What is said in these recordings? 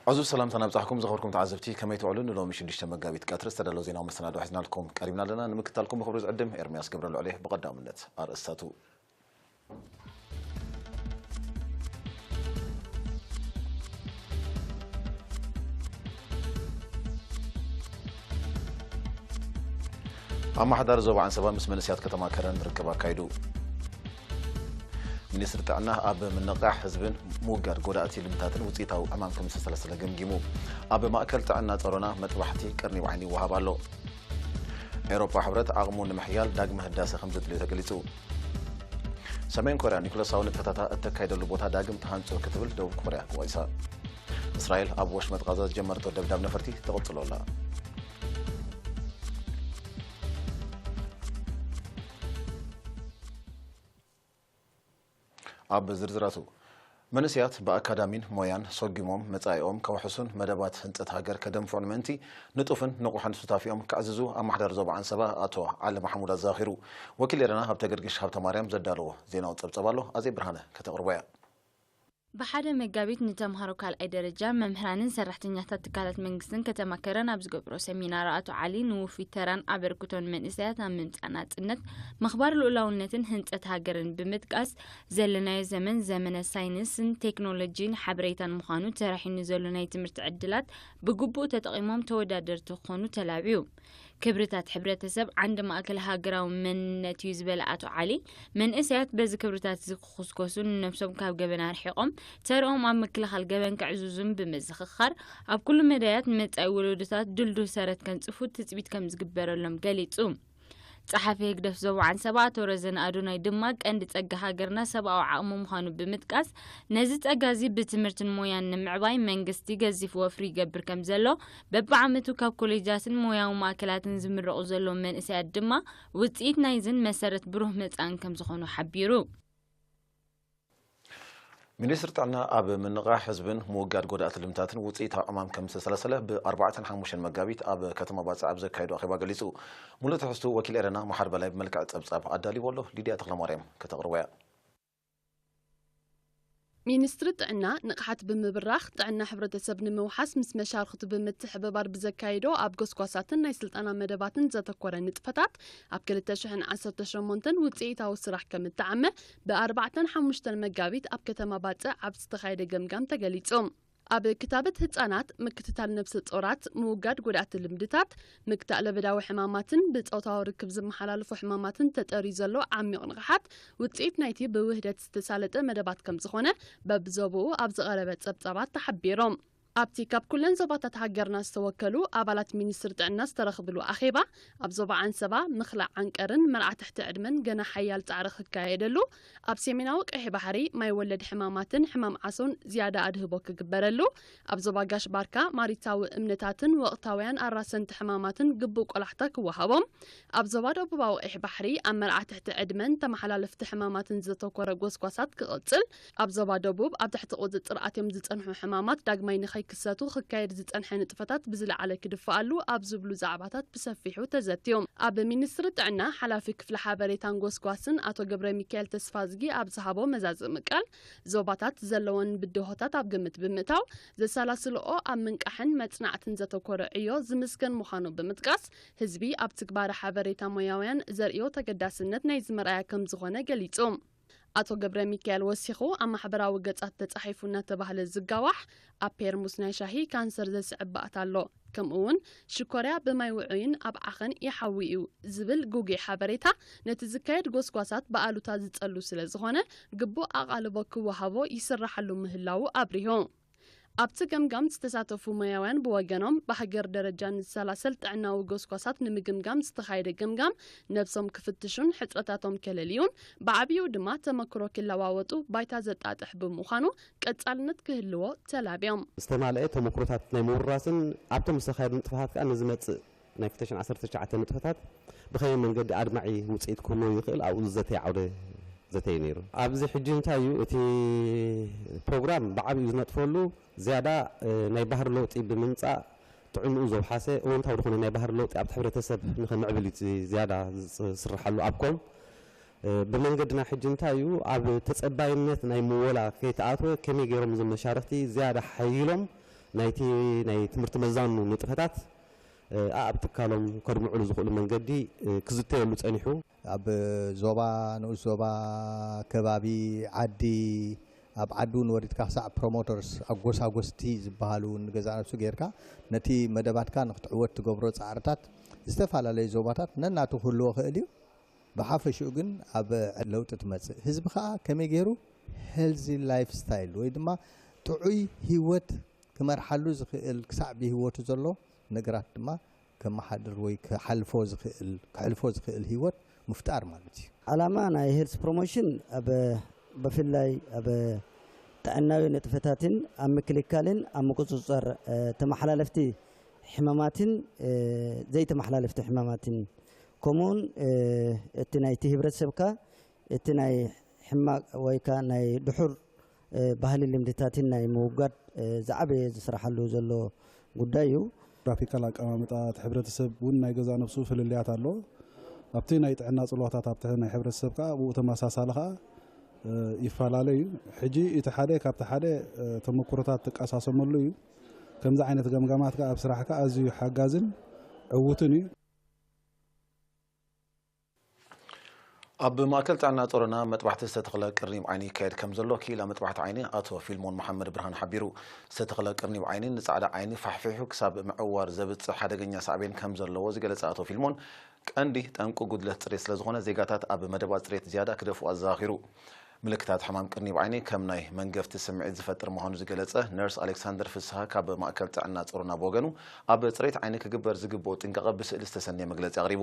ዕዙዝ ሰላምታ ናብጻሕኩም ዘኸብርኩም ተዓዘብቲ፣ ከመይ ትውዕሉ? ንሎሚ ሽዱሽተ መጋቢት ቀትሪ ዝተዳለወ ዜናዊ መሰናዶ ሒዝናልኩም ቀሪብና ኣለና። ንምክትታልኩም ብኽብሪ ዝዕድም ኤርምያስ ገብረልዑል እየ። ብቐዳምነት ኣርእስታቱ። ኣመሓዳሪ ዞባ ዓንሰባ ምስ መንእሰያት ከተማ ከረን ርክብ ኣካይዱ። ሚኒስትሪ ጥዕና ኣብ ምንቕቓሕ ህዝብን ምውጋድ ጎዳእቲ ልምድታትን ውፅኢታዊ ዕማም ከም ዝተሰላሰለ ገምጊሙ። ኣብ ማእከል ጥዕና ጸሮና መጥባሕቲ ቀርኒ ብዓይኒ ይወሃብ ኣሎ። ኤውሮጳ ሕብረት ዓቕሙ ንምሕያል ዳግመ ህዳሰ ከም ዘድልዮ ተገሊጹ። ሰሜን ኮርያ ኒኩለሳዊ ንጥፈታታ እተካይደሉ ቦታ ዳግም ተሃንጾ ክትብል ደቡብ ኮርያ ወቒሳ። እስራኤል ኣብ ወሽመጥ ቓዛ ዝጀመረቶ ደብዳብ ነፈርቲ ትቕጽሎ ኣላ። ኣብ ዝርዝራቱ፣ መንእሰያት ብኣካዳሚን ሞያን ሰጒሞም መጻኢኦም ከውሕሱን መደባት ህንጸት ሃገር ከደንፍዑን ምእንቲ ንጡፍን ንቑሕን ሱታፊኦም ከዕዝዙ ኣመሓዳሪ ዞባ ዓንሰባ ኣቶ ዓሊ ማሕሙድ ኣዘኻኺሩ። ወኪል ኤረና ሃብተ ገርግሽ ሃብተ ማርያም ዘዳለዎ ዜናዊ ጸብጸብ ኣሎ፣ ኣዜብ ብርሃነ ከተቕርቦ እያ። ብሓደ መጋቢት ንተምሃሮ ካልኣይ ደረጃ፣ መምህራንን ሰራሕተኛታት ትካላት መንግስትን ከተማ ከረን ኣብ ዝገብሮ ሰሚናር ኣቶ ዓሊ ንውፉይ ተራን ኣበርክቶን መንእሰያት ኣብ ምምጻእ ናጽነት፣ ምኽባር ልኡላውነትን ህንጸት ሃገርን ብምጥቃስ፣ ዘለናዮ ዘመን ዘመነ ሳይንስን ቴክኖሎጂን ሓበሬታን ምዃኑ ተራሒኑ ዘሎ ናይ ትምህርቲ ዕድላት ብግቡእ ተጠቒሞም ተወዳደርቲ ክኾኑ ተላብዩ። ክብርታት ሕብረተሰብ ዓንዲ ማእከል ሃገራዊ መንነት እዩ ዝበለ ኣቶ ዓሊ፣ መንእሰያት በዚ ክብርታት እዚ ክኹስኮሱን ንነብሶም ካብ ገበን ኣርሒቖም ተርኦም ኣብ ምክልኻል ገበን ከዕዝዙን ብምዝኽኻር፣ ኣብ ኩሉ መዳያት ንመጻኢ ወለዶታት ድልዱል ሰረት ከንጽፉ ትጽቢት ከም ዝግበረሎም ገሊጹ። ጸሓፊ ህግደፍ ዞባ ዓንሰባ ኣቶ ረዘን ኣዶናይ ድማ ቀንዲ ጸጋ ሃገርና ሰብኣዊ ዓቕሚ ምዃኑ ብምጥቃስ፣ ነዚ ጸጋ እዚ ብትምህርትን ሞያን ንምዕባይ መንግስቲ ገዚፍ ወፍሪ ይገብር ከም ዘሎ፣ በብዓመቱ ካብ ኮሌጃትን ሞያዊ ማእከላትን ዝምረቑ ዘለዉ መንእሰያት ድማ ውጽኢት ናይዝን መሰረት ብሩህ መጻእን ከም ዝኾኑ ሓቢሩ። ሚኒስትሪ ጥዕና ኣብ ምንቕቓሕ ህዝብን ምውጋድ ጎዳእቲ ልምታትን ውጽኢታዊ ዕማም ከም ዝተሰላሰለ ብ ኣርባዕተን ሓሙሽተን መጋቢት ኣብ ከተማ ባጽዕ ኣብ ዘካየዶ ኣኼባ ገሊጹ። ሙሉእ ትሕዝቱ ወኪል ኤረና መሓር በላይ ብመልክዕ ጸብጻብ ኣዳሊዎ ኣሎ። ሊድያ ተኽለማርያም ከተቕርቦ እያ። ሚኒስትሪ ጥዕና ንቕሓት ብምብራኽ ጥዕና ሕብረተሰብ ንምውሓስ ምስ መሻርኽቱ ብምትሕብባር ብዘካየዶ ኣብ ጎስጓሳትን ናይ ስልጠና መደባትን ዘተኮረ ንጥፈታት ኣብ ክልተ ሽሕን ዓሰርተ ሸሞንተን ውጽኢታዊ ስራሕ ከም እተዓመ ብ ኣርባዕተን ሓሙሽተን መጋቢት ኣብ ከተማ ባጽዕ ኣብ ዝተኻየደ ገምጋም ተገሊጹ። ኣብ ክታበት ህጻናት፣ ምክትታል ነብሰ ጾራት፣ ምውጋድ ጎዳእቲ ልምድታት፣ ምግታእ ለበዳዊ ሕማማትን ብጾታዊ ርክብ ዝመሓላለፉ ሕማማትን ተጠርዩ ዘሎ ዓሚቕ ንቕሓት ውጽኢት ናይቲ ብውህደት ዝተሳለጠ መደባት ከም ዝኾነ በብዞባኡ ኣብ ዝቐረበ ጸብጻባት ተሓቢሮም። ኣብቲ ካብ ኩለን ዞባታት ሃገርና ዝተወከሉ ኣባላት ሚኒስትሪ ጥዕና ዝተረኽብሉ ኣኼባ፣ ኣብ ዞባ ዓንሰባ ምኽላእ ዓንቀርን መርዓ ትሕቲ ዕድመን ገና ሓያል ጻዕሪ ክካየደሉ፣ ኣብ ሰሜናዊ ቀይሕ ባሕሪ ማይ ወለድ ሕማማትን ሕማም ዓሶን ዝያዳ ኣድህቦ ክግበረሉ፣ ኣብ ዞባ ጋሽ ባርካ ማሪታዊ እምነታትን ወቕታውያን ኣራሰንቲ ሕማማትን ግቡእ ቆላሕታ ክወሃቦም፣ ኣብ ዞባ ደቡባዊ ቀይሕ ባሕሪ ኣብ መርዓ ትሕቲ ዕድመን ተመሓላለፍቲ ሕማማትን ዘተኮረ ጎስጓሳት ክቕጽል፣ ኣብ ዞባ ደቡብ ኣብ ትሕቲ ቁጽጽር ኣትዮም ዝጸንሑ ሕማማት ዳግማይ ንኸይክሰቱ ክካየድ ዝጸንሐ ንጥፈታት ብዝለዓለ ክድፈኣሉ ኣብ ዝብሉ ዛዕባታት ብሰፊሑ ተዘትዮም። ኣብ ሚኒስትሪ ጥዕና ሓላፊ ክፍሊ ሓበሬታን ጎስጓስን ኣቶ ገብረ ሚካኤል ተስፋዝጊ ኣብ ዝሃቦ መዛዘሚ ቃል፣ ዞባታት ዘለወን ብድሆታት ኣብ ግምት ብምእታው ዘሰላስልኦ ኣብ ምንቃሕን መጽናዕትን ዘተኮረ ዕዮ ዝምስገን ምዃኑ ብምጥቃስ፣ ህዝቢ ኣብ ትግባረ ሓበሬታ ሞያውያን ዘርእዮ ተገዳስነት ናይዚ መርኣያ ከም ዝኾነ ገሊጹ። ኣቶ ገብረ ሚካኤል ወሲኹ፣ ኣብ ማሕበራዊ ገጻት ተጻሒፉ እናተባህለ ዝጋዋሕ ኣብ ፔርሙስ ናይ ሻሂ ካንሰር ዘስዕብ ባእታ ኣሎ፣ ከምኡ እውን ሽኮርያ ብማይ ውዑይን ኣብ ዓኸን ይሓዊ እዩ ዝብል ግጉይ ሓበሬታ ነቲ ዝካየድ ጎስጓሳት ብኣሉታ ዝጸሉ ስለ ዝኾነ ግቡእ ኣቓልቦ ክወሃቦ ይስራሓሉ ምህላዉ ኣብሪሁ። ኣብቲ ገምጋም ዝተሳተፉ ሞያውያን ብወገኖም፣ ብሃገር ደረጃ ንዝሰላሰል ጥዕናዊ ጎስጓሳት ንምግምጋም ዝተኻየደ ገምጋም ነብሶም ክፍትሹን ሕጽረታቶም ከለልዩን ብዓብይኡ ድማ ተመክሮ ክለዋወጡ ባይታ ዘጣጥሕ ብምዃኑ ቀጻልነት ክህልዎ ተላብዮም። ዝተማልአ ተመክሮታት ናይ ምውራስን ኣብቶም ዝተኻየዱ ንጥፈታት ከኣ ንዝመጽእ ናይ ክልተ ሽሕን ዓሰርተ ትሽዓተ ንጥፈታት ብኸመይ መንገዲ ኣድማዒ ውጽኢት ክህልዎ ይኽእል ኣብኡ ዝዘተየ ዓውደ ዘተ እዩ ነይሩ። ኣብዚ ሕጂ እንታይ እዩ እቲ ፕሮግራም ብዓብዩ ዝነጥፈሉ ዝያዳ፣ እ፣ ናይ ባህሪ ለውጢ ብምምጻእ ጥዕንኡ ዘውሓሰ እወንታዊ ዝኾነ ናይ ባህሪ ለውጢ ኣብቲ ሕብረተሰብ ንኸምዕብል እዩ እቲ ዝያዳ ዝስርሓሉ ኣብ ኮም። እ፣ ብመንገድና ሕጂ እንታይ እዩ ኣብ ተጸባይነት ናይ ምወላ ከይተኣትወ ከመይ ገይሮም እዞም መሻርኽቲ ዝያዳ ሓይሎም ናይቲ ናይ ትምህርቲ መዛኑ ንጥፈታት ኣብ ትካሎም ከድምዕሉ ዝኽእሉ መንገዲ ክዝተየሉ ጸኒሑ። ኣብ ዞባ፣ ንኡስ ዞባ፣ ከባቢ ዓዲ፣ ኣብ ዓዲ እውን ወሪድካ ክሳዕ ፕሮሞተርስ፣ ኣጎሳጎስቲ ዝበሃሉ እውን ንገዛእ ነብሱ ጌርካ ነቲ መደባትካ ንክትዕወት ትገብሮ ጻዕርታት ዝተፈላለዩ ዞባታት ነናቱ ክህልዎ ክእል እዩ። ብሓፈሽኡ ግን ኣብ ለውጢ ትመጽእ። ህዝቢ ከኣ ከመይ ገይሩ ሄልዚ ላይፍ ስታይል ወይ ድማ ጥዑይ ህይወት ክመርሓሉ ዝኽእል፣ ክሳዕ ብህይወቱ ዘሎ ነገራት ድማ ከመሓድር ወይ ክሓልፎ ዝኽእል፣ ክሕልፎ ዝኽእል ህይወት ምፍጣር ማለት እዩ። ዓላማ ናይ ሄልስ ፕሮሞሽን ኣብ፣ ብፍላይ ኣብ ጥዕናዊ ንጥፈታትን ኣብ ምክልካልን ኣብ ምቁጽጻር፣ እ፣ ተመሓላለፍቲ ሕማማትን፣ እ፣ ዘይተመሓላለፍቲ ሕማማትን፣ ከምኡውን፣ እ፣ እቲ ናይቲ ህብረተሰብካ እቲ ናይ ሕማቕ ወይ ከኣ ናይ ድሑር፣ እ፣ ባህሊ ልምድታትን ናይ ምውጋድ፣ እ፣ ዝዓበየ ዝስራሓሉ ዘሎ ጉዳይ እዩ። ግራፊካል ኣቀማምጣ እቲ ሕብረተሰብ እውን ናይ ገዛ ነብሱ ፍልልያት ኣሎ። ኣብቲ ናይ ጥዕና ጽልዋታት ኣብቲ ናይ ሕብረተሰብ ከኣ ብኡ ተመሳሳሊ ከኣ፣ እ፣ ይፈላለ እዩ። ሕጂ እቲ ሓደ ካብቲ ሓደ፣ እ፣ ተመኩሮታት ትቀሳሰመሉ እዩ። ከምዚ ዓይነት ገምጋማት ከኣ ኣብ ስራሕካ ኣዝዩ ሓጋዝን ዕዉትን እዩ። ኣብ ማእከል ጥዕና ጾሮና መጥባሕቲ ዝተተኽለ ቅርኒብ ዓይኒ ይካየድ ከም ዘሎ ክኢላ መጥባሕቲ ዓይኒ ኣቶ ፊልሞን መሓመድ ብርሃን ሓቢሩ። ዝተተኽለ ቅርኒብ ዓይኒ ንጻዕዳ ዓይኒ ፋሕፊሑ ክሳብ ምዕዋር ዘብጽሕ ሓደገኛ ሳዕቤን ከም ዘለዎ ዝገለጸ ኣቶ ፊልሞን፣ ቀንዲ ጠንቁ ጉድለት ጽሬት ስለ ዝኾነ ዜጋታት ኣብ መደባት ጽሬት ዝያዳ ክደፍኡ ኣዘኻኺሩ። ምልክታት ሕማም ቅርኒብ ዓይኒ ከም ናይ መንገፍቲ ስምዒት ዝፈጥር ምዃኑ ዝገለጸ ነርስ ኣሌክሳንደር ፍስሃ ካብ ማእከል ጥዕና ጾሮና ብወገኑ፣ ኣብ ጽሬት ዓይኒ ክግበር ዝግብኦ ጥንቃቐ ብስእሊ ዝተሰነየ መግለጺ ኣቕሪቡ።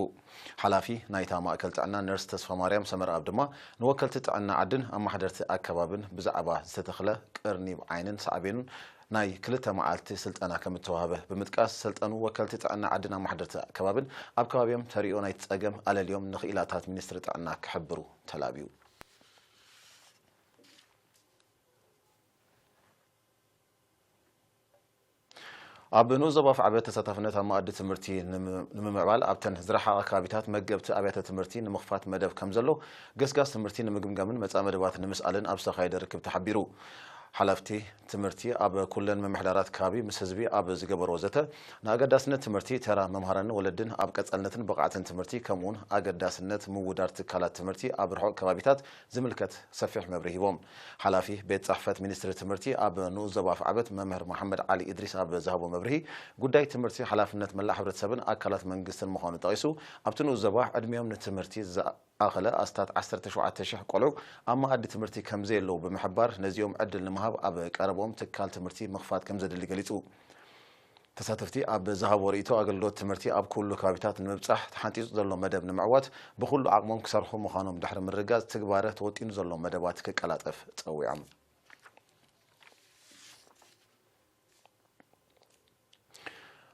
ሓላፊ ናይታ ማእከል ጥዕና ነርስ ተስፋማርያም ሰመረኣብ ድማ ንወከልቲ ጥዕና ዓድን ኣመሓደርቲ ኣከባብን ብዛዕባ ዝተተኽለ ቅርኒብ ዓይንን ሳዕቤኑን ናይ ክልተ መዓልቲ ስልጠና ከም እተዋህበ ብምጥቃስ፣ ዝሰልጠኑ ወከልቲ ጥዕና ዓድን ኣመሓደርቲ ኣከባብን ኣብ ከባቢኦም ተርእዮ ናይቲ ጸገም ኣለልዮም ንክኢላታት ሚኒስትሪ ጥዕና ክሕብሩ ተላብዩ። ኣብ ንኡስ ዞባ ኣፍዓበት ተሳታፍነት ኣብ መኣዲ ትምህርቲ ንምምዕባል ኣብተን ዝረሓቓ ከባቢታት መገብቲ ኣብያተ ትምህርቲ ንምኽፋት መደብ ከም ዘሎ፣ ገስጋስ ትምህርቲ ንምግምጋምን መጻኢ መደባት ንምስኣልን ኣብ ዝተኻየደ ርክብ ተሓቢሩ። ሓለፍቲ ትምህርቲ ኣብ ኩለን ምምሕዳራት ከባቢ ምስ ህዝቢ ኣብ ዝገበርዎ ዘተ፣ ንኣገዳስነት ትምህርቲ፣ ተራ መምሃራንን ወለድን ኣብ ቀጻልነትን ብቕዓትን ትምህርቲ፣ ከምኡውን ኣገዳስነት ምውዳድ ትካላት ትምህርቲ ኣብ ርሑቕ ከባቢታት ዝምልከት ሰፊሕ መብርሂ ሂቦም። ሓላፊ ቤት ጽሕፈት ሚኒስትሪ ትምህርቲ ኣብ ንኡስ ዞባ ኣፍዓበት መምህር መሓመድ ዓሊ ኢድሪስ ኣብ ዝሃቦ መብርሂ፣ ጉዳይ ትምህርቲ ሓላፍነት መላእ ሕብረተሰብን ኣካላት መንግስትን ምዃኑ ጠቒሱ፣ ኣብቲ ንኡስ ዞባ ዕድሚኦም ንትምህርቲ ዝኣኸለ ኣስታት ዓሰርተ ሸውዓተ ሽሕ ቆልዑ ኣብ መኣዲ ትምህርቲ ከም ዘየለዉ ብምሕባር፣ ነዚኦም ዕድል ንምሃብ ኣብ ቀረብኦም ትካል ትምህርቲ ምኽፋት ከም ዘድሊ ገሊጹ። ተሳተፍቲ ኣብ ዝሃቦ ርእይቶ፣ ኣገልግሎት ትምህርቲ ኣብ ኩሉ ከባቢታት ንምብጻሕ ተሓንጺጹ ዘሎ መደብ ንምዕዋት ብኹሉ ዓቕሞም ክሰርሑ ምዃኖም ድሕሪ ምርግጋጽ፣ ትግባረ ተወጢኑ ዘሎ መደባት ክቀላጠፍ ጸዊዖም።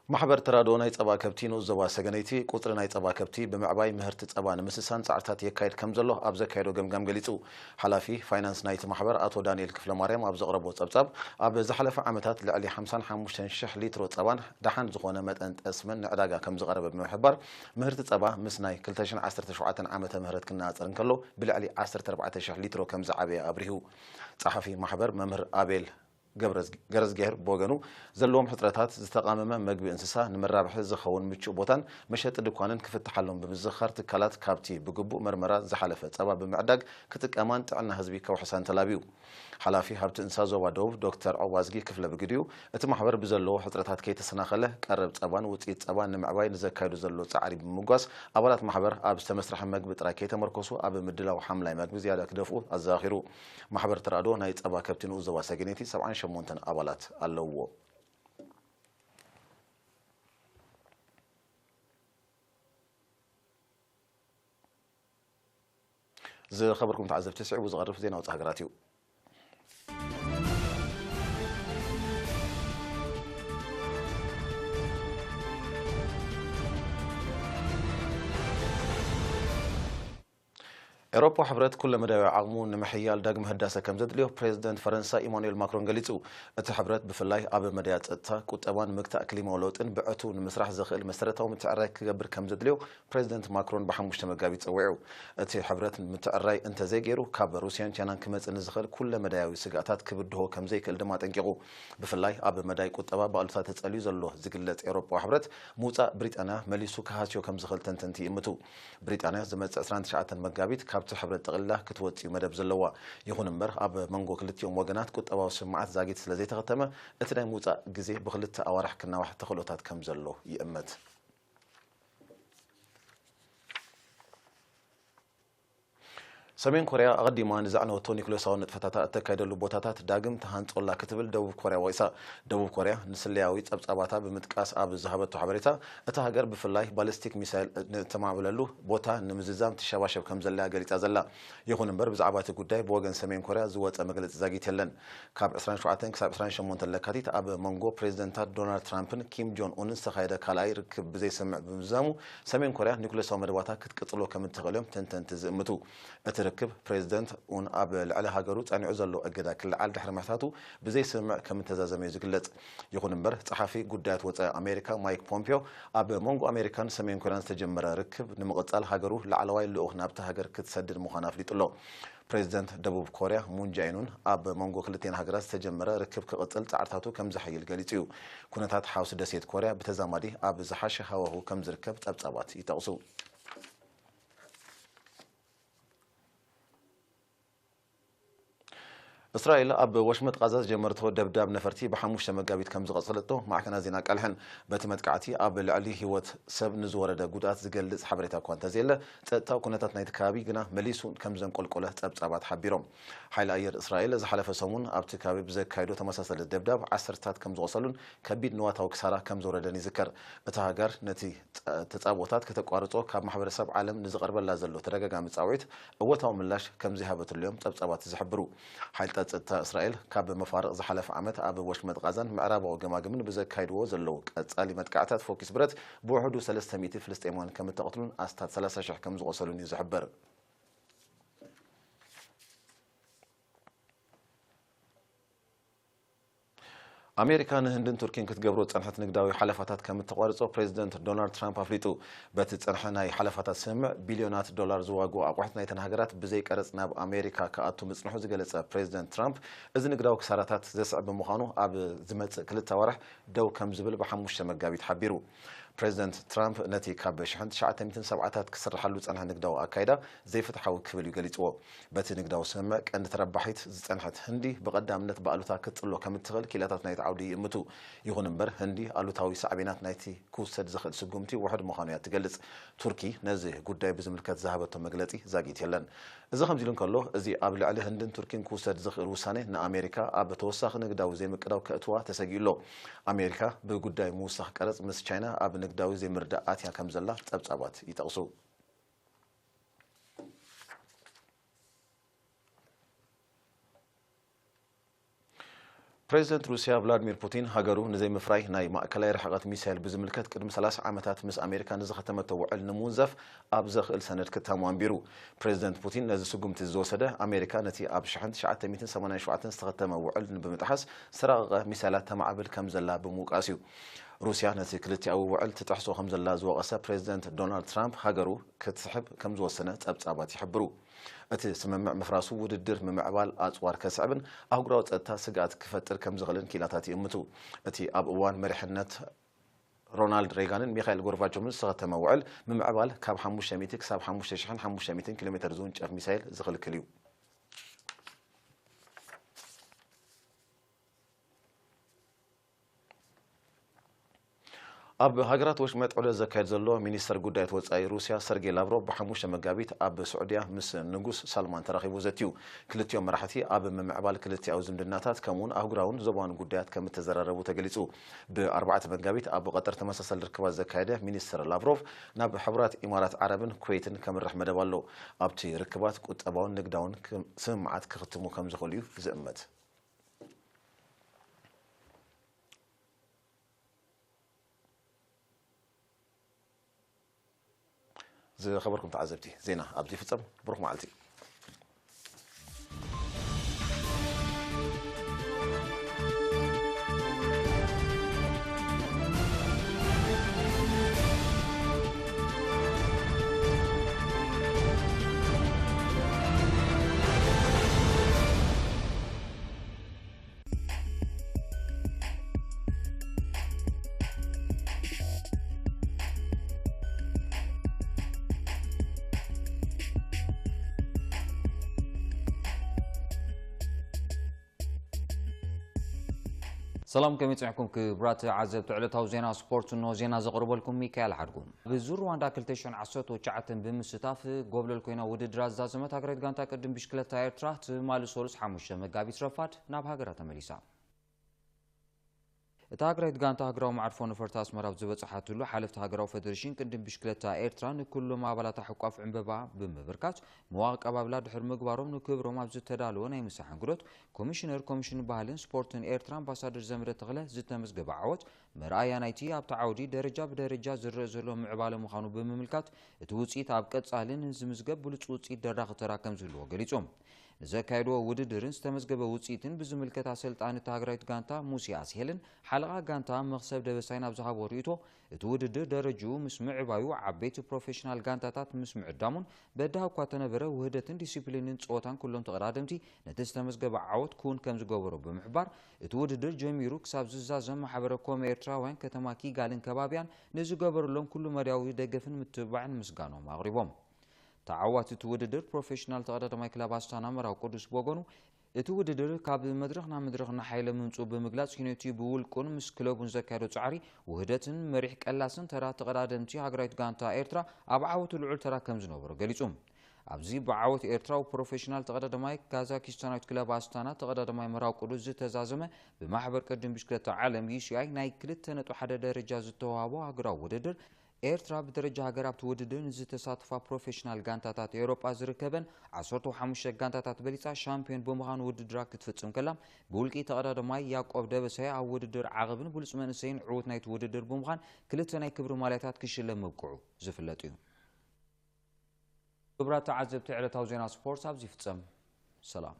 ማሕበር ተራድኦ ናይ ጸባ ከብቲ ንኡስ ዞባ ሰገነይቲ፣ ቁጽሪ ናይ ጸባ ከብቲ ብምዕባይ ምህርቲ ጸባ ንምስሳን ጻዕርታት የካይድ ከም ዘሎ ኣብ ዘካየዶ ገምጋም ገሊጹ። ሓላፊ ፋይናንስ ናይቲ ማሕበር ኣቶ ዳንኤል ክፍለማርያም ኣብ ዘቕረቦ ጸብጻብ፣ ኣብ ዝሓለፈ ዓመታት ልዕሊ ሓምሳን ሓሙሽተን ሽሕ ሊትሮ ጸባን ደሓን ዝኾነ መጠን ጠስምን ንዕዳጋ ከም ዝቐረበ ብምሕባር፣ ምህርቲ ጸባ ምስ ናይ ክልተ ሽሕን ዓሰርተ ሸውዓተን ዓመተ ምህረት ክነጻጸር እንከሎ፣ ብልዕሊ ዓሰርተ ኣርባዕተ ሽሕ ሊትሮ ከም ዝዓበየ ኣብሪሁ። ጸሓፊ ማሕበር መምህር ኣቤል ገብረ-፣ ገረዝጊሄር ብወገኑ፣ ዘለዎም ሕጽረታት ዝተቓመመ መግቢ እንስሳ፣ ንመራብሒ ዝኸውን ምቹእ ቦታን መሸጢ ድኳንን ክፍትሓሎም ብምዝኽኻር፣ ትካላት ካብቲ ብግቡእ መርመራ ዝሓለፈ ጸባ ብምዕዳግ ክጥቀማን ጥዕና ህዝቢ ከውሕሳን ተላብዩ። ሓላፊ ሃብቲ እንስሳ ዞባ ደቡብ ዶክተር ዕቑባዝጊ ክፍለ ብግዲኡ፣ እቲ ማሕበር ብዘለዎ ሕጽረታት ከይተሰናኸለ፣ ቀረብ ጸባን ውጽኢት ጸባን ንምዕባይ ንዘካይዶ ዘሎ ጻዕሪ ብምምጓስ፣ ኣባላት ማሕበር ኣብ ዝተመስርሐ መግቢ ጥራይ ከይተመርኮሱ፣ ኣብ ምድላው ሓምላይ መግቢ ዝያዳ ክደፍኡ ኣዘኻኺሩ። ማሕበር ተራድኦ ናይ ጸባ ከብቲ ንኡስ ዞባ ሰገነይቲ ሰብዓን ሸሞንተን ኣባላት ኣለውዎ። ዝኸበርኩም ተዓዘብቲ፣ ስዒቡ ዝቐርብ ዜና ወጻኢ ሃገራት እዩ። ኤውሮጳ ሕብረት ኩለመዳያዊ ዓቕሙ ንምሕያል ዳግመ ህዳሰ ከም ዘድልዮ ፕሬዚደንት ፈረንሳ ኢማኑኤል ማክሮን ገሊጹ። እቲ ሕብረት ብፍላይ ኣብ መዳያ ጸጥታ፣ ቁጠባን ምግታእ ክሊማዊ ለውጥን ብዕቱብ ንምስራሕ ዘኽእል መሰረታዊ ምትዕርራይ ክገብር ከም ዘድልዮ ፕሬዚደንት ማክሮን ብሓሙሽተ መጋቢት ጸዊዑ። እቲ ሕብረት ምትዕርራይ እንተዘይገይሩ፣ ካብ ሩስያን ቻይናን ክመጽእ ንዝኽእል ኩለመዳያዊ ስግኣታት ክብድሆ ከም ዘይክእል ድማ ኣጠንቂቑ። ብፍላይ ኣብ መዳይ ቁጠባ ብኣሉታ ተጸልዩ ዘሎ ዝግለጽ ኤውሮጳዊ ሕብረት፣ ምውጻእ ብሪጣንያ መሊሱ ክሃስዮ ከም ዝኽእል ተንተንቲ ይእምቱ። ብሪጣንያ ዝመጽእ ዕስራን ትሽዓተን መጋቢት ካብቲ ሕብረት ጠቕሊላ ክትወጽእ እዩ መደብ ዘለዋ። ይኹን እምበር፣ ኣብ መንጎ ክልቲኦም ወገናት ቁጠባዊ ስምምዓት ዛጊት ስለ ዘይተኸተመ፣ እቲ ናይ ምውጻእ ግዜ ብኽልተ ኣዋርሕ ክናዋሕ ተኽእሎታት ከም ዘሎ ይእመት። ሰሜን ኮርያ ኣቐዲማ ንዘዕነወቶ ኒኩሌሳዊ ንጥፈታታ እተካይደሉ ቦታታት ዳግም ትሃንጾላ ክትብል ደቡብ ኮርያ ወቒሳ። ደቡብ ኮርያ ንስለያዊ ጸብጻባታ ብምጥቃስ ኣብ ዝሃበቶ ሓበሬታ፣ እታ ሃገር ብፍላይ ባሊስቲክ ሚሳይል ንእተማዕብለሉ ቦታ ንምዝዛም ትሸባሸብ ከም ዘላያ ገሊጻ ዘላ። ይኹን እምበር፣ ብዛዕባ እቲ ጉዳይ ብወገን ሰሜን ኮርያ ዝወጸ መግለጺ ዛጊት የለን። ካብ ዕስራን ሸውዓተን ክሳብ ዕስራን ሸሞንተን ለካቲት ኣብ መንጎ ፕሬዚደንታት ዶናልድ ትራምፕን ኪም ጆን ኡንን ዝተኻየደ ካልኣይ ርክብ ብዘይስምምዕ ብምዝዛሙ፣ ሰሜን ኮርያ ኒኩሌሳዊ መደባታ ክትቅጽሎ ከም እትኽእል እዮም ተንተንቲ ዝእምቱ። እቲ ርክብ፣ ፕሬዚደንት ኡን ኣብ ልዕሊ ሃገሩ ጸኒዑ ዘሎ እገዳ ክልዓል ድሕሪ ምሕታቱ፣ ብዘይስምምዕ ከም እተዛዘመ እዩ ዝግለጽ። ይኹን እምበር፣ ጸሓፊ ጉዳያት ወጻኢ ኣሜሪካ ማይክ ፖምፒዮ፣ ኣብ መንጎ ኣሜሪካን ሰሜን ኮርያን ዝተጀመረ ርክብ ንምቕጻል ሃገሩ ላዕለዋይ ልኡኽ ናብታ ሃገር ክትሰድድ ምዃኑ ኣፍሊጡ ኣሎ። ፕሬዚደንት ደቡብ ኮርያ ሙን ጃኢኑን ኣብ መንጎ ክልቲኤን ሃገራት ዝተጀመረ ርክብ ክቕጽል ጻዕርታቱ ከም ዘሐይል ገሊጹ እዩ። ኩነታት ሓውሲ ደሴት ኮርያ ብተዛማዲ ኣብ ዝሓሸ ሃዋህው ከም ዝርከብ ጸብጻባት ይጠቕሱ። እስራኤል ኣብ ወሽመጥ ቃዛ ዝጀመረቶ ደብዳብ ነፈርቲ ብሓሙሽተ መጋቢት ከም ዝቐጸለቶ ማዕከናት ዜና ኣቃልሐን። በቲ መጥቃዕቲ ኣብ ልዕሊ ህይወት ሰብ ንዝወረደ ጉድኣት ዝገልጽ ሓበሬታ እኳ እንተዘየለ፣ ጸጥታዊ ኩነታት ናይቲ ከባቢ ግና መሊሱ ከም ዘንቆልቆለ ጸብጻባት ሓቢሮም። ሓይሊ ኣየር እስራኤል ዝሓለፈ ሰሙን ኣብቲ ከባቢ ብዘካየዶ ተመሳሳሊ ደብዳብ ዓሰርታት ከም ዝቖሰሉን ከቢድ ንዋታዊ ክሳራ ከም ዝወረደን ይዝከር። እታ ሃገር ነቲ ጸ-፣ ተጻብኦታት ከተቋርጾ ካብ ማሕበረሰብ ዓለም ንዝቐርበላ ዘሎ ተደጋጋሚ ጻውዒት እወታዊ ምላሽ ከም ዘይሃበትሉ እዮም ጸብጻባት ዝሕብሩ። ሓይልታት ጸጥታ እስራኤል ካብ መፋርቕ ዝሓለፈ ዓመት ኣብ ወሽመጥ ቃዛን ምዕራባዊ ገማግምን ብዘካይድዎ ዘለዉ ቀጻሊ መጥቃዕታት ፎኪስ ብረት ብውሕዱ ሰለስተ ሚእቲ ፍልስጤማውያን ከም እተቐትሉን ኣስታት ሰላሳ ሽሕ ከም ዝቖሰሉን እዩ ዝሕበር። ኣሜሪካ ንህንድን ቱርኪን ክትገብሮ ዝጸንሐት ንግዳዊ ሓለፋታት ከም እተቋርጾ ፕሬዚደንት ዶናልድ ትራምፕ ኣፍሊጡ። በቲ ዝጸንሐ ናይ ሓለፋታት ስምምዕ፣ ቢልዮናት ዶላር ዝዋግኡ ኣቑሑት ናይተን ሃገራት ብዘይ ቀረጽ ናብ ኣሜሪካ ክኣቱ ምጽንሑ ዝገለጸ ፕሬዚደንት ትራምፕ፣ እዚ ንግዳዊ ክሳራታት ዘስዕብ ብምዃኑ፣ ኣብ ዝመጽእ ክልተ ኣዋርሕ ደው ከም ዝብል ብሓሙሽተ መጋቢት ሓቢሩ። ፕሬዚደንት ትራምፕ ነቲ ካብ ሽሕን ትሽዓተ ሚእትን ሰብዓታት ክስርሓሉ ዝጸንሐ ንግዳዊ ኣካይዳ ዘይፍትሓዊ ክብል እዩ ገሊጽዎ። በቲ ንግዳዊ ስምምዕ ቀንዲ ተረባሒት ዝጸንሐት ህንዲ ብቐዳምነት ብኣሉታ ክትጽሎ ከም እትኽእል ኪላታት ናይቲ ዓውዲ ይእምቱ። ይኹን እምበር፣ ህንዲ ኣሉታዊ ሳዕቤናት ናይቲ ክውሰድ ዝኽእል ስጉምቲ ውሑድ ምዃኑ እያ ትገልጽ። ቱርኪ ነዚ ጉዳይ ብዝምልከት ዝሃበቶ መግለጺ ዛጊት የለን። እዚ ከምዚ ኢሉ እንከሎ፣ እዚ ኣብ ልዕሊ ህንድን ቱርኪን ክውሰድ ዝኽእል ውሳኔ ንኣሜሪካ ኣብ ተወሳኺ ንግዳዊ ዘይምቅዳው ከእትዋ ተሰጊኡ ኣሎ። ኣሜሪካ ብጉዳይ ምውሳኽ ቀረጽ ምስ ቻይና ኣብ ንግዳዊ ዘይምርዳእ ኣትያ ከም ዘላ ጸብጻባት ይጠቕሱ። ፕሬዚደንት ሩስያ ቭላድሚር ፑቲን፣ ሃገሩ ንዘይምፍራይ ናይ ማእከላይ ርሕቀት ሚሳይል ብዝምልከት ቅድሚ ሰላሳ ዓመታት ምስ ኣሜሪካ ንዝኸተመቶ ውዕል ንምውንዛፍ ኣብ ዘኽእል ሰነድ ክታሙ ኣንቢሩ። ፕሬዚደንት ፑቲን ነዚ ስጉምቲ ዝወሰደ፣ ኣሜሪካ ነቲ ኣብ ሽሕን ትሽዓተ ሚእትን ሰማንያን ሸውዓተን ዝተኸተመ ውዕል ብምጥሓስ ዝተራቐቐ ሚሳይላት ተማዕብል ከም ዘላ ብምውቃስ እዩ። ሩስያ ነቲ ክልቲኣዊ ውዕል ትጥሕሶ ከም ዘላ ዝወቐሰ ፕሬዚደንት ዶናልድ ትራምፕ፣ ሃገሩ ክትስሕብ ከም ዝወሰነ ጸብጻባት ይሕብሩ። እቲ ስምምዕ ምፍራሱ ውድድር ምምዕባል ኣጽዋር ከስዕብን ኣህጉራዊ ጸጥታ ስግኣት ክፈጥር ከም ዝኽእልን ክኢላታት ይእምቱ። እቲ ኣብ እዋን መሪሕነት ሮናልድ ሬጋንን ሚኻኤል ጎርባቾቭን ዝተኸተመ ውዕል፣ ምምዕባል ካብ ሓሙሽተ ሚእቲ ክሳብ ሓሙሽተ ሽሕን ሓሙሽተ ሚእትን ኪሎ ሜተር ዝውንጨፍ ሚሳይል ዝኽልክል እዩ። ኣብ ሃገራት ወሽመጥ ዑደት ዘካየድ ዘሎ ሚኒስተር ጉዳያት ወጻኢ ሩስያ ሰርጌይ ላቭሮቭ ብሓሙሽተ መጋቢት ኣብ ስዑድያ ምስ ንጉስ ሳልማን ተራኺቡ ዘትዩ። ክልቲኦም መራሕቲ ኣብ ምምዕባል ክልቲኣዊ ዝምድናታት፣ ከምኡውን ኣህጉራውን ዞባውን ጉዳያት ከም እተዘራረቡ ተገሊጹ። ብኣርባዕተ መጋቢት ኣብ ቀጠር ተመሳሳሊ ርክባት ዘካየደ ሚኒስተር ላቭሮቭ፣ ናብ ሕቡራት ኢማራት ዓረብን ኩዌትን ከምርሕ መደብ ኣሎ። ኣብቲ ርክባት ቁጠባውን ንግዳውን ክም-፣ ስምምዓት ክኽትሙ ከም ዝኽእሉ እዩ ዝእመት። ዝኸበርኩም ተዓዘብቲ፣ ዜና ኣብዚ ይፍጸም። ብሩኽ መዓልቲ። ሰላም፣ ከመይ ጸኒሕኩም ክቡራት ተዓዘብቲ ዕለታዊ ዜና ስፖርት? እንሆ ዜና ዘቕርበልኩም ሚካኤል ሓድጉ። ብዙር ሩዋንዳ ክልተ ሽሕን ዓሰርተ ትሽዓተን ብምስታፍ ጎብለል ኮይና ውድድር ኣዛዘመት ሃገራዊት ጋንታ ቅድም ብሽክለታ ኤርትራ ትማሊ ሰሉስ ሓሙሽተ መጋቢት ረፋድ ናብ ሃገራ ተመሊሳ። እታ ሃገራዊት ጋንታ ሃገራዊ መዓርፎ ነፈርቲ ኣስመራ ኣብ ዝበጽሓትሉ ሓለፍቲ ሃገራዊ ፈደሬሽን ቅድም ብሽክለታ ኤርትራ ንኩሎም ኣባላታ ሕቋፍ ዕምበባ ብምብርካት መዋቕ ቀባብላ ድሕሪ ምግባሮም ንክብሮም ኣብ ዝተዳለወ ናይ ምሳሕ እንግዶት ኮሚሽነር ኮሚሽን ባህልን ስፖርትን ኤርትራ ኣምባሳደር ዘምረ ተኽለ ዝተመዝገበ ዓወት መርኣያ ናይቲ ኣብቲ ዓውዲ ደረጃ ብደረጃ ዝረአ ዘሎ ምዕባለ ምዃኑ ብምምልካት እቲ ውጽኢት ኣብ ቀጻሊ ንዝምዝገብ ብሉጽ ውጽኢት ደራኺ ተራ ከም ዝህልዎ ገሊጾም። ንዘካየድዎ ውድድርን ዝተመዝገበ ውጽኢትን ብዝምልከት ኣሰልጣኒ እታ ሃገራዊት ጋንታ ሙሴ ኣስሄልን ሓለቓ ጋንታ መኽሰብ ደበሳይን ኣብ ዝሃቦ ርእይቶ፣ እቲ ውድድር ደረጅኡ ምስ ምዕባዩ ዓበይቲ ፕሮፌሽናል ጋንታታት ምስ ምዕዳሙን በዳህ እኳ ተነበረ ውህደትን ዲሲፕሊንን ጸወታን ኩሎም ተቐዳደምቲ ነቲ ዝተመዝገበ ዓወት ክውን ከም ዝገበሮ ብምሕባር፣ እቲ ውድድር ጀሚሩ ክሳብ ዝዛዘም ማሕበረ ኮም ኤርትራውያን ከተማ ኪጋልን ከባቢያን ንዝገበሩሎም ኩሉ መዳያዊ ደገፍን ምትብባዕን ምስጋኖም ኣቕሪቦም። ተዓዋቲ እቲ ውድድር ፕሮፌሽናል ተቐዳዳማይ ክለብ ኣስታና መራዊ ቅዱስ ብወገኑ፣ እቲ ውድድር ካብ መድረኽ ናብ መድረኽ እናሓየለ ምምጽኡ ብምግላጽ፣ ኪነቲ ብውልቁን ምስ ክለቡን ዘካየዶ ጻዕሪ ውህደትን መሪሕ ቀላስን ተራ ተቐዳደምቲ ሃገራዊት ጋንታ ኤርትራ ኣብ ዓወቱ ልዑል ተራ ከም ዝነበሮ ገሊጹ። ኣብዚ ብዓወት ኤርትራዊ ፕሮፌሽናል ተቐዳዳማይ ካዛኪስታናዊት ክለብ ኣስታና ተቐዳዳማይ መራዊ ቅዱስ ዝተዛዘመ ብማሕበር ቅድም ብሽክለታ ዓለም ዩ ሲ ኣይ ናይ ክልተ ነጥቢ ሓደ ደረጃ ዝተዋህቦ ሃገራዊ ውድድር ኤርትራ ብደረጃ ሃገር ኣብቲ ውድድር ንዝተሳተፋ ፕሮፌሽናል ጋንታታት ኤውሮጳ ዝርከበን ዓሰርተ ሓሙሽተ ጋንታታት በሊጻ ሻምፒዮን ብምዃን ውድድራ ክትፍጽም ከላ፣ ብውልቂ ተቐዳዳማይ ያዕቆብ ደበሳይ ኣብ ውድድር ዓቐብን ብሉጽ መንእሰይን ዕዉት ናይቲ ውድድር ብምዃን ክልተ ናይ ክብሪ ማልያታት ክሽለም ምብቅዑ ዝፍለጥ እዩ። ክቡራት ተዓዘብቲ ዕለታዊ ዜና ስፖርት ኣብዚ ይፍጸም። ሰላም።